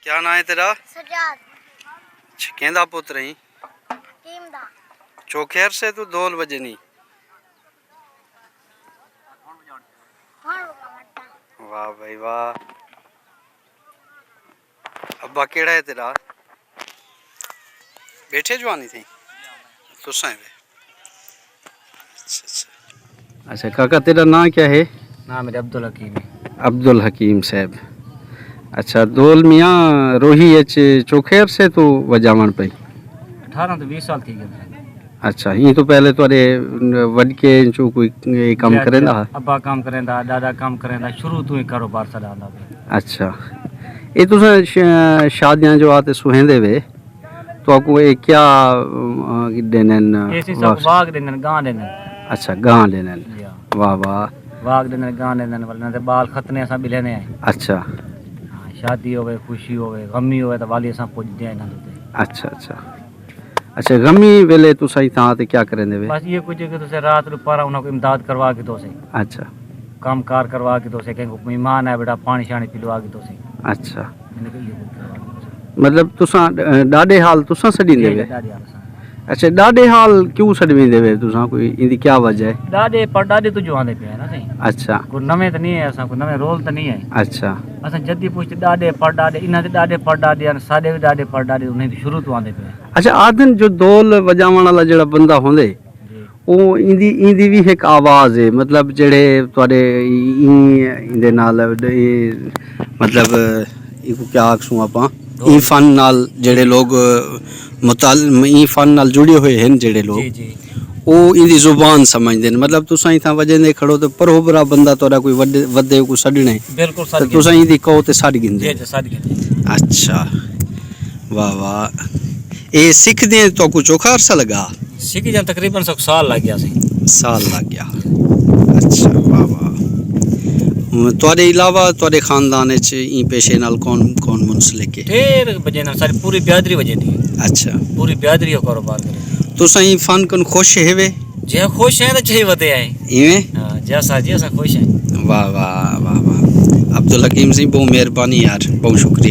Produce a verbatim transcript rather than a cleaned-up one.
کیا ناں ہے تیرا؟ سجاد۔ اچھا، کیندا پتر ہیں؟ حکیم دا۔ چوکھے عرصے تو دول وجے نہیں؟ ہاں، بابا، وٹا۔ واہ بھائی واہ۔ ابا کیڑا ہے تیرا؟ بیٹھے جوانی تھی؟ تساں ہی وے۔ اچھا، اچھا۔ اچھا کاکا، تیرا ناں کیا ہے؟ ناں میرا عبدالحکیم ہے۔ عبدالحکیم صاحب۔ اچھا، دول میاں روہی اچ چوکھے عرصے تو وجاوݨ پئی؟ اٹھارہ تو بیس سال تھی گئے۔ اچھا، ایں تو پہلے تہاݙے وݙکے چوں کوئی اے کم جی، کریندا ہا؟ ابا کم کریندا، ݙاݙا کم کریندا، شروع تو ہی کاروبار ساݙا آندا پیا۔ اچھا، اے تساں ش-، شادیاں جو آ تے سہیندے وے، تہاکوں اے کیا، ام، ݙیندن؟ اے سی سب واہ۔ باغ ݙیندن، گاں ݙیندن۔ اچھا، گاں ݙیندن۔ جی ہاں۔ واہ واہ۔ باغ ݙیندن، گاں ݙیندن، ول انہاں دے ٻال ختنے اساں ٻلھیندے ہیں۔ اچھا۔ ہاں، شادی ہووے، خوشی ہووے، غمی ہووے تاں والی اساں پڄدے ہیں انہاں دے اتے۔ اچھا، اچھا۔ اچھا، غمی ویلے تساں اتھاں تے کیا کریندے وے؟ بس یہ کچھ ہے کہ تساں رات نوں پارا انہاں کو امداد کروا کے دوسے۔ اچھا۔ کم کار کروا کے دوسے، کہیں کو مہمان آئے بیٹا پانی شانی پلوا کے دوسے۔ اچھا۔ یعنی کہ یہ کچھ کروا کے دوسے۔ مطلب تساں، اے، ݙاݙے حال تساں سݙیندے جی، وے؟ ݙاݙے حال اساں۔ اچھا، ݙاݙے حال کیوں سݙویندے وے تساں؟ کوئی ایندی کیا وجہ ہے؟ ݙاݙے پڑ ݙاݙے تو جو آندے پئے ہیں نا سائیں۔ اچھا۔ کوئی نویں تو نہیں ہے، اساں کوئی نویں رول تو نہیں ہے۔ اچھا۔ اساں جدی پوچھتے ݙاݙے پڑ ݙاݙے، انہاں دے ݙاݙے پڑ ݙاݙے ہن، ساݙے وی ݙاݙے پڑ ݙاݙے، انہاں دی شروع تو آندے پئے ہیں۔ اچھا، آہدن جو دول وڄاوݨ والا جیڑھا بندہ ہوندے، جی۔ او ایندی، ایندی وی ہک آواز ہے، مطلب جیڑھے تہاݙے ایں، ایندے نال، اے، مطلب ایکوں کیا آکھسوں آپاں، ایں فن نال جیڑھے لوگ متعلق، ایں فن نال جڑے ہوئے ہن جیڑھے لوگ، جی، جی۔ او ایندی زبان سمجھدے ہن۔ مطلب تساں اتھاں وڄیندے کھڑو تے پرہو بھرا بندہ تہاݙا کوئی وݙے، وݙے کوں سݙݨے، بالکل سݙ تے تساں گھندے۔ ایندی کہو تے سݙ گھندے۔ جی، جی، سݙ گھندے۔ اچھا، واہ واہ۔ اے سکھدیں تہاکوں چوکھا عرصہ لڳا؟ سکھدیں تقریباً ساکوں سال لڳ ڳیا سی۔ سال لڳ ڳیا۔ اچھا، واہ واہ۔ تہاݙے علاوہ تہاݙے خاندان اچ ایں پیشے نال کون کون منسلک ہے؟ ڈھیر وڄیندن، ساری پوری برادری وڄیندی ہے۔ اچھا۔ پوری برادری او کاروبار کرے۔ تساں ایں فن کن خوش ہیوے؟ جے خوش ہیں تاں چاہیے ودے آئے۔ ایویں؟ ہاں، جی سر، جی اساں خوش ہیں۔ واہ واہ، واہ واہ۔ عبدالحکیم سئیں، بہت مہربانی یار، بہت شکریہ۔